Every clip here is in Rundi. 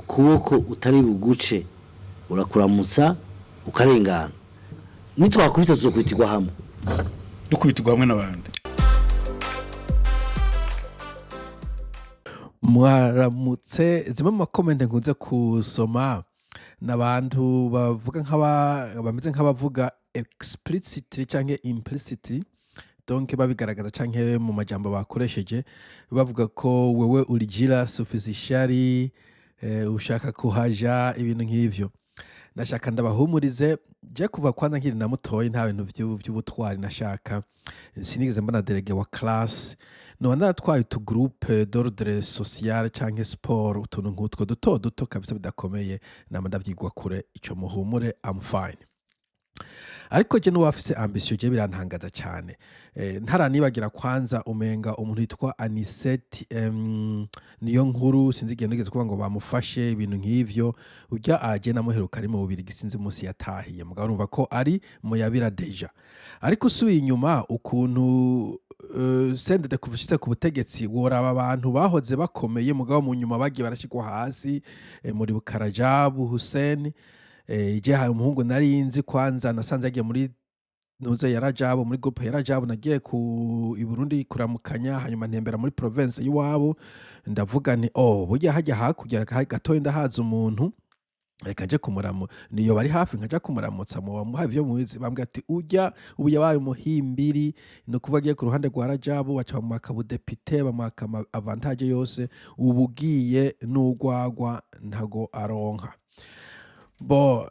Ukuboko utari buguce urakuramutsa ukarengana. Nitwakubita tuzokubitirwa hamwe. Dukubitirwa hamwe n'abandi. Mwaramutse. Zimwe mu ma comments nkunze kusoma ni abantu bavuga nk'aba bameze nk'abavuga explicitly canke implicitly, donc babigaragaza canke mu majambo bakoresheje bavuga ko wewe uri jealous, ufise ishari, ushaka kuhaja, ibintu nk'ivyo. Nashaka ndabahumurize, je kuva kwanza nkiri na mutoyi nta bintu vy'ubutwari nashaka. Sinigeze mbona délégué wa classe. Noba naratwaye utu groupe d'ordre social canke sport, utuntu nk'utwo duto duto kabisa bidakomeye, nama ndavyigwa kure. Ico muhumure, I'm fine. Ariko je n'uwafise ambition, je birantangaza cane. Ntaranibagira kwanza umenga umuntu yitwa Anisette niyo nkuru, sinzi igihe nigeze kuvuga ngo bamufashe, ibintu nk'ivyo. Urya aje namuheruka ari mu Bubirigi, sinzi umunsi yatahiye, mugabo urumva ko ari muyabira déjà. Ariko usubiye inyuma ukuntu CNDD kuva ishitse ku butegetsi, woraba abantu bahoze bakomeye mugabo mu nyuma bagiye barashirwa hasi, muri Bukarajabu Hussein, je hari umuhungu nari nzi kwanza nasanze yagiye muri ntuze ya Rajabu, muri groupe ya Rajabu. Nagiye ku i Burundi kuramukanya, hanyuma ntembera muri province y'iwabo, ndavuga nti: "Oh, burya hajya hakurya gatoya ndahaza umuntu, reka nje kumuramu niyo bari hafi nkaja kumuramutsa." Mu bamuha ivyo muzi bambwira ati: "Urya ubu yabaye umuhimbiri, ni ukuvuga agiye ku ruhande rwa Rajabu, baca bamwaka budepite, bamwaka ama avantage yose, ubu ugiye n'urwagwa ntago aronka." Bo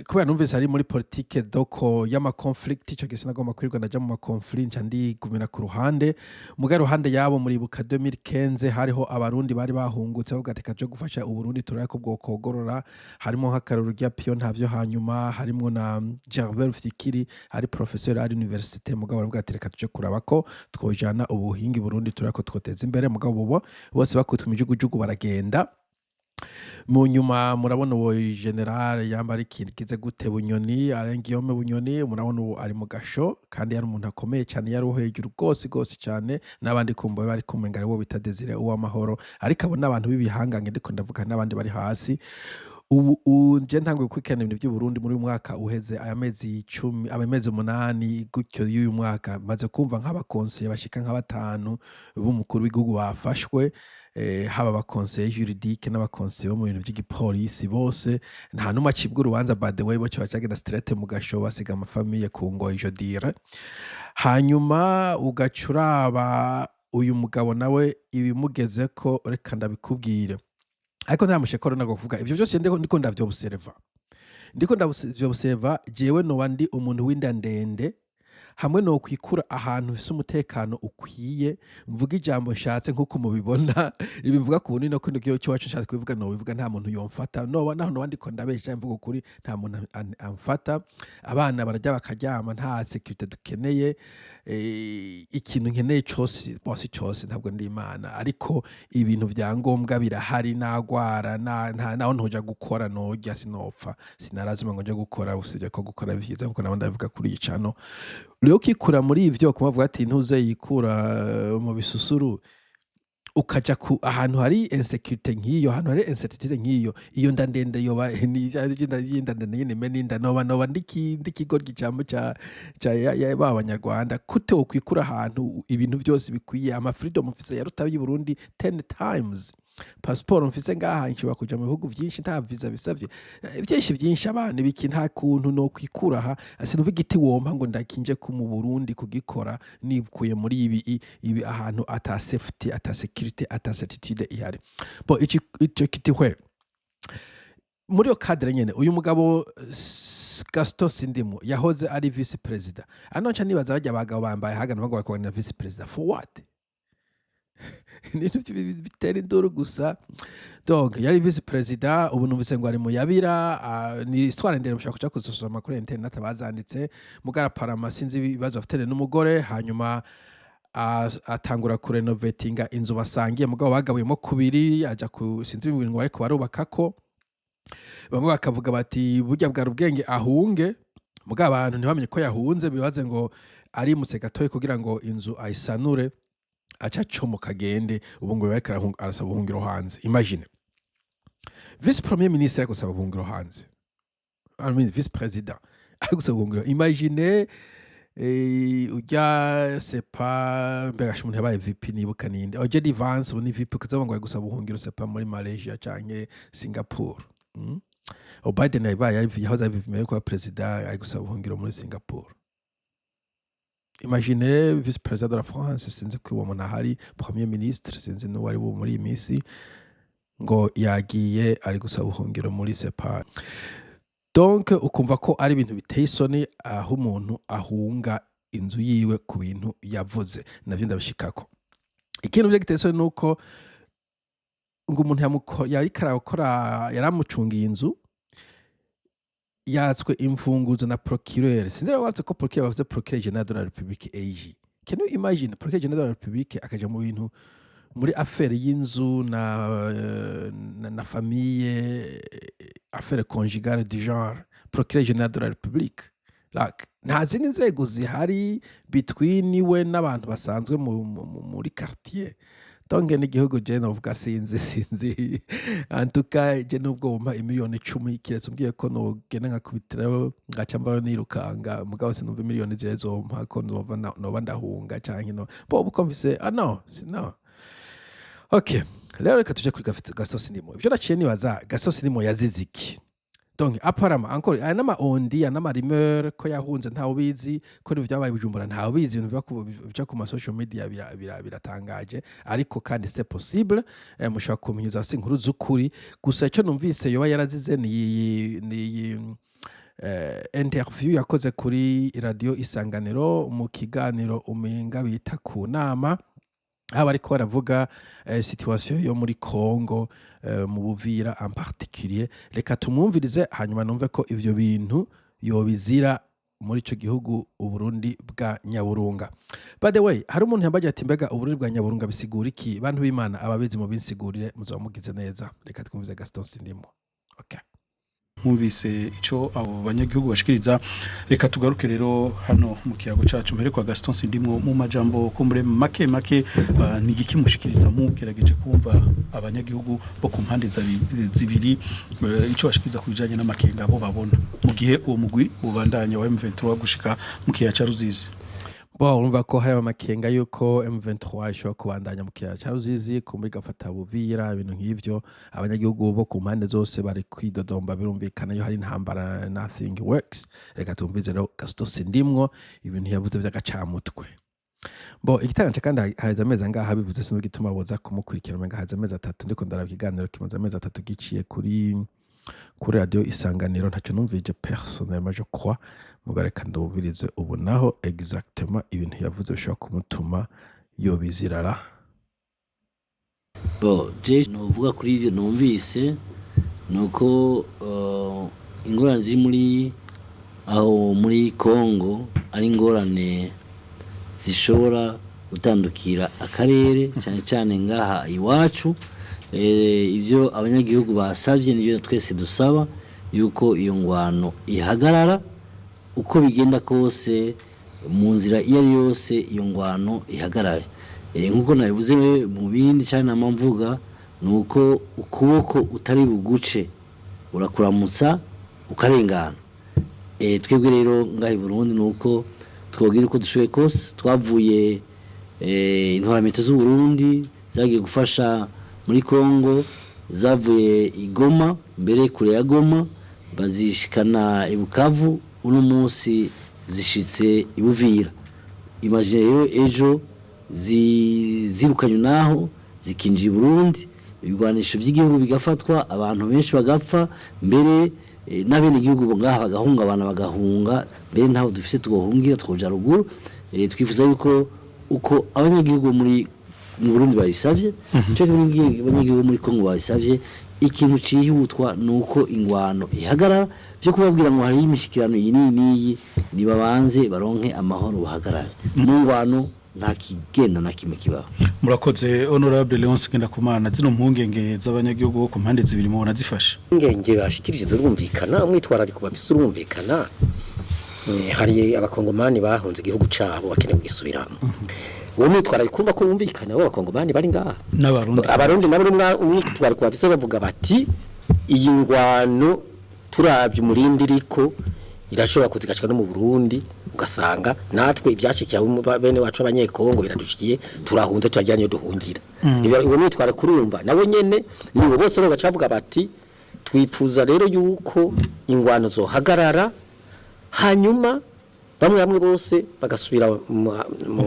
kubera numvise ari muri politike doko y'ama conflict, ico gihe sinagomba kwirirwa ndaja mu ma conflit, nca ndigumira ku ruhande. Muga iruhande yabo, muribuka 2015 hariho Abarundi bari bahungutse bavuga ati: "Kaje gufasha Uburundi turabe ko bwokogorora." Harimo nk'akarorero rya Pio Ntavyo, hanyuma harimwo na Gervais Rufyikiri, ari professeur à l'université, mugabo baravuga ati: "Reka tuje kuraba ko twojana ubuhinga i Burundi, turabe ko twoteza imbere." Mugabo bo bose bakutwa imijugujugu baragenda. Mu nyuma murabona uwo général yambara ikintu kize gute, Bunyoni, Alain Guillaume Bunyoni, murabona ubu ari mu gasho, kandi yari umuntu akomeye cyane, yari uwo hejuru rwose rwose cyane. N'abandi kumva bari kumenga ari uwo bita Desire Uwamahoro, ariko abo n'abantu b'ibihangange ndiko ndavuga, n'abandi bari hasi. Ubu nje ntanguye gukurikirana ibintu vy'Uburundi muri uyu mwaka uheze, aya mezi 10, aya mezi 8 gutyo y'uyu mwaka, maze kumva nk'abakonseye bashika nka batanu b'umukuru w'igihugu bafashwe, haba aba conseillers juridiques n'aba conseillers bo mu bintu vy'igipolisi. Bose nta n'umwe acibwa urubanza, by the way, boce bacagenda straight mu gasho, basiga ama familles ku ngoyi, je dirais. Hanyuma ugaca uraba uyu mugabo nawe ibimugezeko, reka ndabikubwire. Ariko nta mushekoro nagomba kuvuga ivyo vyose, ndiko ndavyobserva, ndiko ndavyobserva. Jewe noba ndi umuntu w'inda ndende hamwe nokwikura ahantu hfise umutekano ukwiye, mvuga ijambo nshatse nk'uko mubibona ibi mvuga ku bunini no kino gihugu c'iwacu. Nshatse kubivuga nobivuga, nta muntu yomfata. Noba naho noba ndiko ndabesha canke mvuga ukuri, nta muntu amfata. Abana bararya bakaryama, nta sécurité dukeneye. Ikintu nkeneye cose, bose cose, ntabwo ndi Imana, ariko ibintu vya ngombwa birahari. Nagwara nta naho ntoja gukora, norya, sinopfa, sinarazima ngo nje gukora. Usibye ko gukora vyiza nkuko nabo ndabivuga kuri iyi channel. Rero ukikura muri ivyo, kumavuga ati ntuze yikura mu bisusuru, ukaja ku ahantu hari insécurité nk'iyo, ahantu hari incertitude nk'iyo, iyo nda ndende yoba ni vy'inda ndende nyene mene inda, noba ndikigoryi ca ya ba Banyarwanda. Gute wokwikura ahantu ibintu vyose bikwiye, ama freedom mfise yaruta ay'i Burundi 10 times, passport mfise ngaha nshobora kuja mu bihugu vyinshi nta visa bisavye, vyinshi vyinshi, abana ibiki, nta kuntu nokwikura aha. Sinumva igiti wompa ngo ndakinje ko mu Burundi kugikora nikuye muri ibi ibi ahantu ata safety, ata security, ata certitude ihari. Bon, ici ico kitihwe muri iyo cadre nyene, uyu mugabo Gaston Sindimo yahoze ari vice président. Ano nca nibaza, barya bagabo bambaye hagana bago bakubona vice président for what? Ibintu bitera induru gusa. Donc yari vice président, ubu numvise ngo ari muyabira. Ni histoire ndende, mushobora kuja kuzisoma kuri internet abazanditse. Mugara parama sinzi ibibazo afitanye n'umugore, hanyuma atangura kurenovatinga inzu basangiye, mugabo bagabuyemo kubiri, aja ku sinzi ibintu ngo bariko barubakako. Bamwe bakavuga bati burya bwari ubwenge ahunge, mugabo abantu ntibamenye ko yahunze, bibaze ngo arimutse gatoyi kugira ngo inzu ayisanure, aca acomoka agende. Ubu ngo ariko arasaba ubuhungiro hanze. Imagine. Vice premier ministre ari gusaba ubuhungiro hanze, I mean, vice président ari gusaba ubuhungiro. Imagine ujya, c'est pas, mbega umuntu yabaye VP, nibuka ninde? Oh, JD Vance ubu ni VP, kuzavuga ngo ari gusaba ubuhungiro, c'est pas, muri Malaysia canke Singapore. Oh, Biden yabaye yahoze ari VP mbere yo kuba président, ari gusaba ubuhungiro muri Singapore. Imagine vice président de la France, sinzi ko uwo muntu ahari, premier ministre, sinzi n'uwo ari wo muri iyi minsi, ngo yagiye ari gusaba ubuhungiro muri sepa. Donc ukumva ko ari ibintu biteye isoni aho umuntu ahunga inzu yiwe ku bintu yavuze. Navyo ndabishikako. Ikintu vyo giteye isoni ni uko ngo umuntu yariko arakora, yaramucungiye inzu, yatswe imfunguzo na procureur. Sinzi rero watse ko procureur, bavuze procureur général de la République, AG. Can you imagine procureur général de la République akaja mu bintu, muri affaire y'inzu na famille, affaire conjugale du genre? Procureur général de la République, like, nta zindi nzego zihari between we n'abantu basanzwe muri quartier. Donc n'igihugu je novuga, sinzi. En tout cas, je nubwo wumpa imiliyoni 10, kiretse umbwiye ko nogenda nkakubitirayo ngaca mvayo nirukanga, mugabo sinumva imiliyoni zire zompa ko nova noba ndahunga canke no bo uko mfise. Ah no, no. Okay, rero reka tuje kuri Gaston Sindimo. Ivyo naciye nibaza, Gaston Sindimo yazize iki? Donc apparemment, encore aya n'ama on-dit, aya n'ama rumeur, ko yahunze ntawe ubizi, ko ibintu vyabaye i Bujumbura ntawe ubizi. Ibintu bica ku ma social media biratangaje, ariko kandi c'est possible. Mushobora kumpinyuza, si inkuru z'ukuri. Gusa icyo numvise yoba yarazize ni interview yakoze kuri Radio Isanganiro mu kiganiro umenga bita ku nama, aho bariko baravuga situation yo muri Congo, mu Buvira en particulier. Reka tumwumvirize, hanyuma numve ko ivyo bintu yobizira muri ico gihugu Uburundi bwa Nyaburunga. By the way, hari umuntu yambaye ati: "Mbega Uburundi bwa Nyaburunga bisigura iki?" Bantu b'Imana, ababizi mu binsigurire, muzoba mugize neza. Reka twumvize Gaston Sindimo. Okay. Mwumvise ico abo banyagihugu bashikiriza. Reka tugaruke rero hano mu kiyago cacu mbere kwa Gaston Sindimwo. Mu majambo kumbure make make, ni igiki mushikiriza mugerageje kumva abanyagihugu bo ku mpande zibiri, ico bashikiriza ku bijanye n'amakenga bo babona mu gihe uwo mugwi ubandanya wa M23 gushika mu kiyaya ca Ruzizi? Bo urumva ko hari amakenga yuko M23 ishobora kubandanya mu kiyaya ca Ruzizi, kumbura igafata Buvira, ibintu nk'ivyo. Abanyagihugu bo ku mpande zose bari kwidodomba. Birumvikana, iyo hari intambara nothing works. Reka tumvize rero Gaston Sindimwo ibintu yavuze vy'agacamutwe. Bo igitanganje kandi, haheze amezi angahe bivuze, sinzi igituma boza kumukurikirana. Umenga haheze amezi 3. Ndiko ndaraba ikiganiro kimaze amezi 3 giciye kuri Radio Isanganiro, ntaco numvije personnellement, je crois. Muga reka ndumvirize ubu naho exactement ibintu yavuze bishobora kumutuma yobizirara. Bo je novuga kuri ivyo numvise nuko ingorane ziri muri aho muri Congo ari ingorane zishobora gutandukira akarere, cyane cyane ngaha iwacu. Ivyo abanyagihugu basavye nivyo twese dusaba, yuko iyo ngwano ihagarara uko bigenda kose, mu nzira iyo ari yose, iyo ngwano ihagarare. Nkuko nabivuze mu bindi cyane nama mvuga, nuko ukuboko utari buguce urakuramutsa ukarengana. Twebwe rero ngaha i Burundi nuko twogira uko dushoboye kose. Twavuye intwaramito z'u Burundi zagiye gufasha muri Congo, zavuye i Goma, mbere kure ya Goma, bazishikana i Bukavu, uno munsi zishitse i Buvira. Imagine rero ejo zirukanywe naho zikinjira i Burundi, ibigwanisho by'igihugu bigafatwa, abantu benshi bagapfa, mbere n'abene igihugu ngaha bagahungabana, bagahunga, mbere ntaho dufise twohungira, twoja ruguru. Twifuza yuko uko abanyagihugu muri mu Burundi babisavye, cyo abanyagihugu muri Kongo babisavye, ikintu cihutwa nuko ingwano ihagarara. Byo kubabwira ngo hari imishikirano iyi n'iyi n'iyi, nibabanze baronke amahoro, bahagarare mu ngwano, nta kigenda na kimwe kibaho. Murakoze, honorable Leonce Ngendakumana. Zino mpungenge z'abanyagihugu bo ku mpande zibiri mubona zifashe? Ingenge bashikirije zirumvikana, umwitwarariko bafise urumvikana. Hari abakongomani bahunze igihugu cabo bakeneye kugisubiramo. Uwo mwitwarariko kumva ko wumvikana, abo bakongomani bari ngaha n'abarundi. Abarundi nabo umwitwarariko bafise, bavuga bati Iyi ngwano, turavye umurindi iriko, irashobora kuzigashika no mu Burundi, ugasanga natwe ibyashikiye bene wacu abanyekongo biradushikiye, turahunze, turagira niyo duhungira. Uwo mwitwara kurumva nawe nyene nibo bose rero bagaca bavuga bati: "Twipfuza rero yuko ingwano zohagarara, hanyuma bamwe bamwe bose bagasubira Mu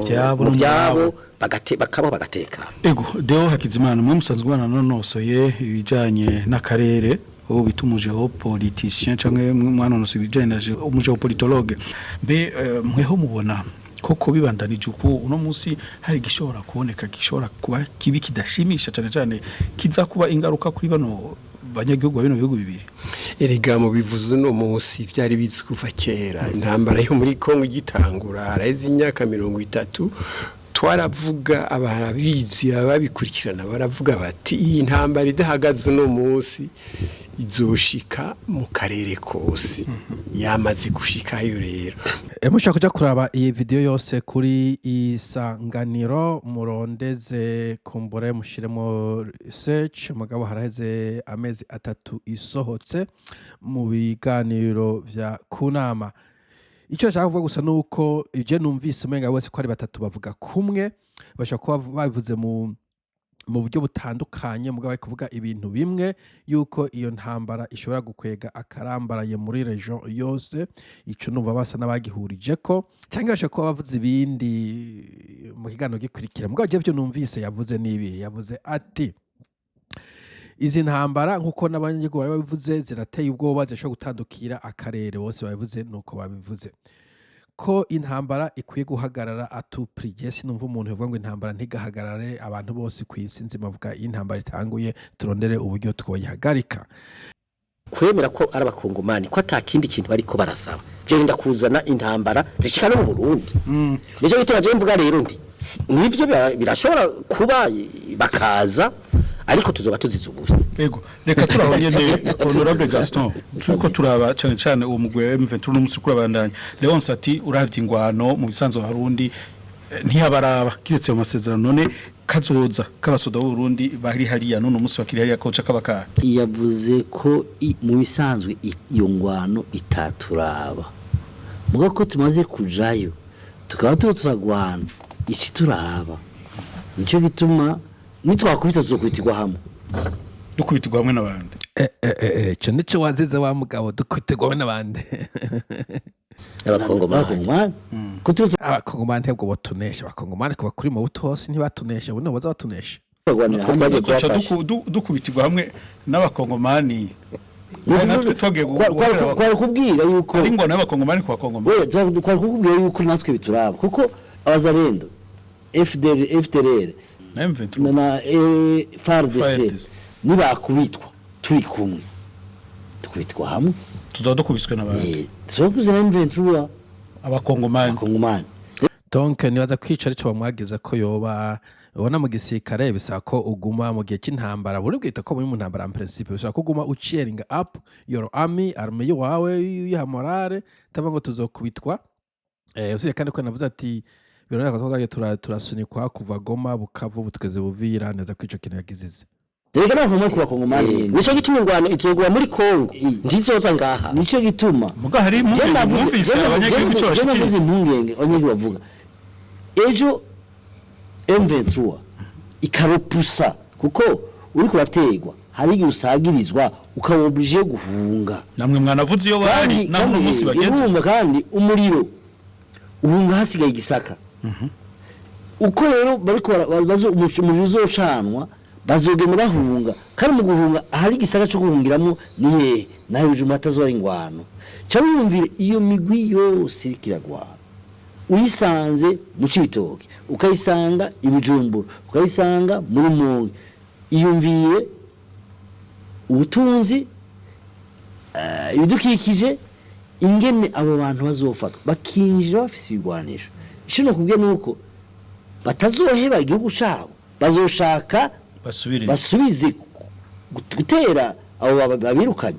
vyabo mu no mu vyabo, babo." Bakabaho bagatekana. Ego, Deo Hakizimana, mwe musanzwe bananonosoye ibijanye n'akarere, uwo bita umu géopoliticien canke mwanonosoye ibijanye na umu géopolitologue, mbe mweho mubona koko bibandanije uko uno munsi hari gishobora kuboneka gishobora kuba kibi, kidashimisha cane cane, kiza kuba ingaruka kuri bano banyagihugu ba bino bihugu bibiri? Erega mu bivuze uno munsi, byari bizwi kuva kera. Intambara yo muri Kongo igitangura, haraheze imyaka 30, twaravuga, ababizi, ababikurikirana baravuga bati: "Iyi ntambara idahagaze uno munsi izoshika mu karere kose." Yamaze gushikayo rero. Mushobora kuja kuraba iyi video yose kuri Isanganiro, murondeze kumbure mushiremo search. Mugabo haraheze amezi 3 isohotse mu biganiro vya Kunama. Icyo nshaka kuvuga gusa nuko ibyo numvise umenga bose ko ari batatu bavuga kumwe, bashobora kuba babivuze mu buryo butandukanye, mugabo bari kuvuga ibintu bimwe, yuko iyo ntambara ishobora gukwega akarambaraye muri region yose. Ico numva basa n'abagihurije ko, cyangwa bashobora kuba bavuze ibindi mu kiganiro gikurikira. Mugabo jewe ivyo numvise yavuze n'ibi: yavuze ati izi ntambara, nk'uko n'abanyagihugu bari babivuze, zirateye ubwoba, zishobora gutandukira akarere. Bose babivuze nuko babivuze ko intambara ikwiye guhagarara à tout prix. Je sinumva umuntu yovuga ngo intambara ntigahagarare. Abantu bose ku isi nzima bavuga: "Iyo intambara itanguye, turondere uburyo twoyihagarika." Kwemera ko ari abakongomani, ko ata kindi kintu bariko barasaba, vyorinda kuzana intambara zishika no mu Burundi. Nico gituma je mvuga rero ndi nivyo birashobora kuba bakaza, ariko tuzoba tuzize ubusa. Ego, reka turaho nyene, Honorable Gaston, turiko turaba cane cane uwo mugwi wa M23 n'umusi kurabandanya. Leonce ati uravye ingwano mu bisanzwe Barundi ntiyabaraba kiretse mu masezerano. None kazoza k'abasoda b'u Burundi bari hariya none umunsi bakiri hariya koca kabakara? Yavuze ko mu bisanzwe iyo ngwano itaturaba, muga ko tumaze kujayo tukaba tuba turagwana, ici turaba. Nicyo gituma nitwakubita tuzokubitirwa hamwe. Dukubitirwa hamwe n'abandi. Ico nico wazize wa mugabo, dukubitirwa n'abandi. Abakongomani. Abakongomani ko tuba Abakongomani ntabwo botunesha. Abakongomani kuva kuri mu buto hose ntibatunesha, ubu nibo baza batunesha. Turagwanira Ko hamwe. twagiye Duca kubafasha. dukubitirwa hamwe n'abakongomani. Natwe twagiye Kwari kubwira yuko ari ingwano y'abakongomani ku bakongomani. We twari kukubwira yuko natwe bituraba, kuko abazalendo, FDR, FDLR na M23 na FARDC FARDC. nibakubitwa turi kumwe, tukubitwa hamwe. Tuzaba dukubiswe n'abandi. Tuzokuze na M23. Abakongomani. Abakongomani. Donc nibaza kwica arico bamwagiza ko yoba ubona mu gisirikare bisaba ko uguma mu gihe cy'intambara, buri bwita ko muri mu ntambara, en principe bisaba ko uguma ucheering up your army, army yawe uyiha morale, tavuga ngo tuzokubitwa. Usibye kandi ko navuze ati biraboneka ko twagiye turasunikwa kuva Goma, Bukavu, butugeze Buvira, neza ko ico kintu yagizize. Reka n'abakongomani ku bakongomani nyene. Nico gituma ingwano izogwa muri Kongo, ntizoza ngaha. Nico gituma Muga hari Je navuze- mwumvise je navuze- abanyagihugu ico je navuze bashikiriza. impungenge abanyagihugu bavuga. Ejo M23 ikaropusa, kuko uriko urategwa hari igihe usagirizwa, ukaba obligé guhunga. Namwe mwanavuze iyo bari naho uno munsi bageze. Urumva, kandi umuriro uhunga hasigaye igisaka. Uko rero bariko umuriro uzocanwa, bazogenda bahunga, kandi mu guhunga ahari igisaka cyo guhungiramo ni hehe? Naho Bujumbura hatazoba ingwano. Ca wiyumvire iyo migwi yose iriko iragwana, uyisanze mu Cibitoke, ukayisanga i Bujumbura, ukayisanga muri Rumonge, iyumvire ubutunzi, ibidukikije, ingene abo bantu bazofatwa bakinjira bafise ibigwanisho. Ico nokubwiye nuko batazoheba igihugu cabo, bazoshaka basubire basubize gutera abo babirukanye.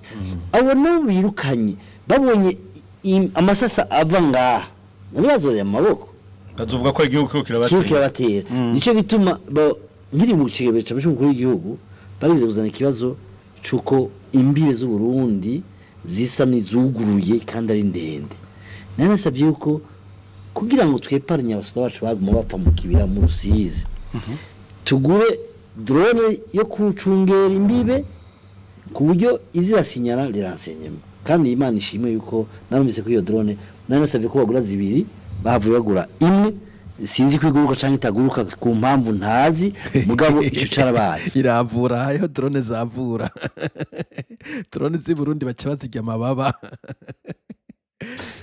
Abo nabo birukanye babonye amasasa ava ngaha, nabo bazorera amaboko. Bazovuga ko igihugu kiriko kiriko kirabatera. Kirabatera. Nico gituma nkiri mu kigebe c'umukuru w'igihugu barize kuzana ikibazo. c'uko imbibe z'Uburundi zisa n'izuguruye kandi ari ndende. Nari nasabye yuko kugira ngo tweparanye abasoda bacu baguma bapfa mu kibira, mu Rusizi, tugure drone yo kucungera imbibe ku buryo izirasinyara renseignement. Kandi Imana ishimwe yuko narumvise ko iyo drone, nari nasabye ko bagura zibiri, bahavuye bagura imwe. Sinzi ko iguruka canke itaguruka ku mpamvu ntazi, mugabo ico carabaye. Iravura, hariho drone zavura. Drone z'i Burundi baca bazirya amababa.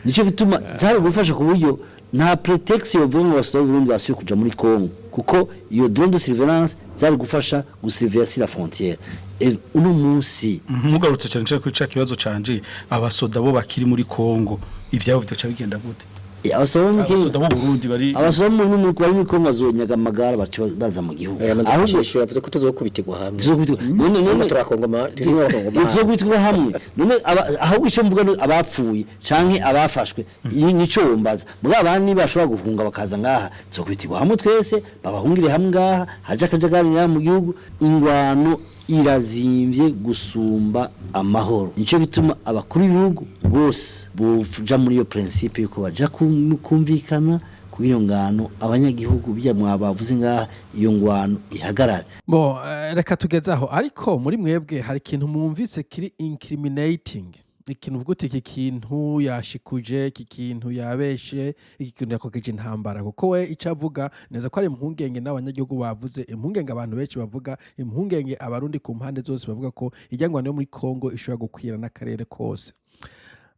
Nico gituma zari gufasha ku buryo nta prétexte yovuga ngo abasoda b'Uburundi basubiye kuja muri Congo, kuko iyo drone de surveillance zari gufasha gusurveiller sur la frontière. Et uno munsi Mugarutse cyane cyane kuri ca kibazo canje, abasoda bo bakiri muri Kongo, ivyabo bidaca bigenda gute? Abasoda bo mu Abasoda b'u Burundi bari Abasoda bari muri Congo bazonyaga amagara, baca baza mu gihugu. Ahubwo yavuze ko tuzokubitirwa hamwe. Tuzokubitirwa none Turakongoma, turi nk'abakongomani. Tuzokubitirwa hamwe. None ahubwo icyo mvuga ni abapfuye canke abafashwe, nico wombaza. Mugabo abandi bashobora guhunga bakaza ngaha, tuzokubitirwa hamwe twese, babahungire hamwe ngaha, haje akajagari ngaha mu gihugu. Ingwano irazimvye gusumba amahoro. Nico gituma abakuru b'ibihugu bose boja muri iyo principe yuko baja kumvikana kugira iyo ngwano, abanyagihugu bijya mwabavuze ngaha, iyo ngwano ihagarare. Bo reka tugeze aho. Ariko muri mwebwe hari ikintu mwumvise kiri incriminating, ikintu uvuga uti iki kintu yashikuje, iki kintu yabeshe, iki kintu yakokeje intambara? Kuko we icyo avuga neza ko ari impungenge n'abanyagihugu bavuze, impungenge abantu benshi bavuga, impungenge Abarundi ku mpande zose bavuga ko ijyangwano yo muri Congo ishobora gukwira n'akarere kose.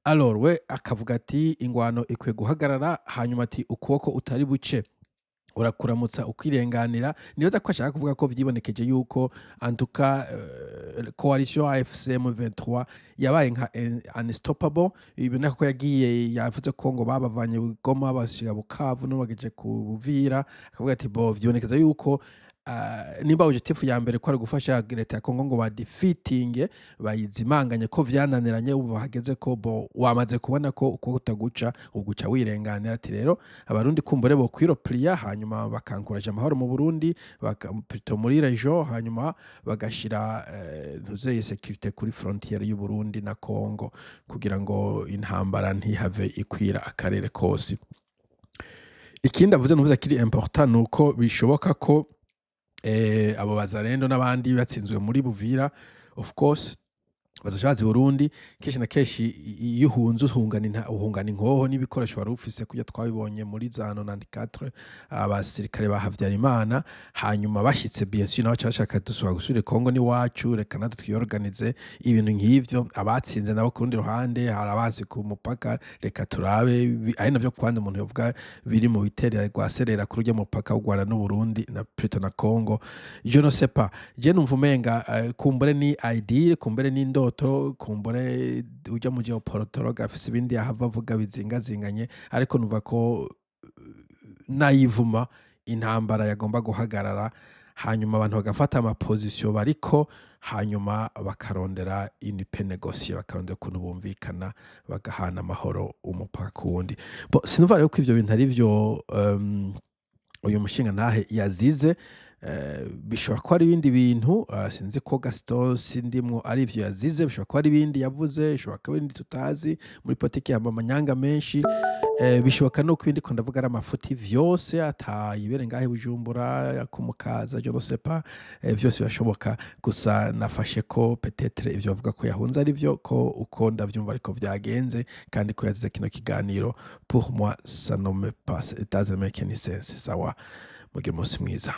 Alors we akavuga ati ingwano ikwiye guhagarara, hanyuma ati ukuboko utari buce urakuramutsa ukirenganira. Nibaza ko ashaka kuvuga ko vyibonekeje yuko antuka coalition AFC M23 yabaye nka unstoppable. Iboneka ko yagiye, yavuze ko ngo babavanye Goma bashira Bukavu no bageje ku Buvira. Akavuga ati bo vyibonekeza yuko nimba objectif ya mbere ko ari gufasha leta ya Congo ngo badefeatinge, bayizimanganye, ko vyananiranye, ubu hageze ko bo wamaze kubona ko uko utaguca uguca wirenganira. Ati rero Abarundi kumbure bo kwiropliya, hanyuma bakankuraje amahoro mu Burundi, plutôt muri région, hanyuma bagashira ntuzeye sécurité kuri frontière y'u Burundi na Congo kugira ngo intambara ntihave ikwira akarere kose. Ikindi avuze, nuvuze kiri important, nuko bishoboka ko abo bazarendo n'abandi batsinzwe muri Buvira, of course bazoca baza i Burundi. Kenshi na kenshi iyo uhunze uhungana inkoho n'ibikoresho wari ufise, kurya twabibonye muri za 94 abasirikare ba Havyarimana. Hanyuma bashitse, bien sûr, nabo baca bashaka dusubira gusubira i Congo n'iwacu, reka natwe twiyorganize, ibintu nk'ivyo. Abatsinze nabo ku rundi ruhande hari abansi ku mupaka, reka turabe ari navyo kwandi umuntu yovuga biri mu bitera rwaserera kuri urya mupaka w'u Rwanda n'Uburundi na plutôt na Congo. Je ne sais pas, je numva umenga kumbure ni idée, kumbure ni indoto, kumbure ujya mu géopolitologue afise ibindi yahava avuga bizingazinganye. Ariko numva ko nayivuma intambara yagomba guhagarara, hanyuma abantu bagafata ama position bariko, hanyuma bakarondera une paix négociée, bakarondera ukuntu bumvikana, bagahana amahoro umupaka ku wundi. Bo sinumva rero ko ivyo bintu ari vyo uyu mushinga ntahe yazize. Bishobora kuba ari ibindi bintu, sinzi ko Gaston Sindimwo ari ivyo yazize. Bishobora kuba ari ibindi yavuze, bishobora kuba ibindi tutazi. Muri politiki yamba amanyanga menshi. Bishoboka nuko ibindi ko ndavuga ari amafuti vyose atayibere ngahe Bujumbura kumukaza, je ne sais pas. Vyose birashoboka. Gusa nafashe ko peut-être ivyo bavuga ko yahunze ari vyo, ko uko ndavyumva ariko vyagenze, kandi ko yazize kino kiganiro. Pour moi, ça ne me passe, it doesn't make any sense. Sawa, mugire umunsi mwiza.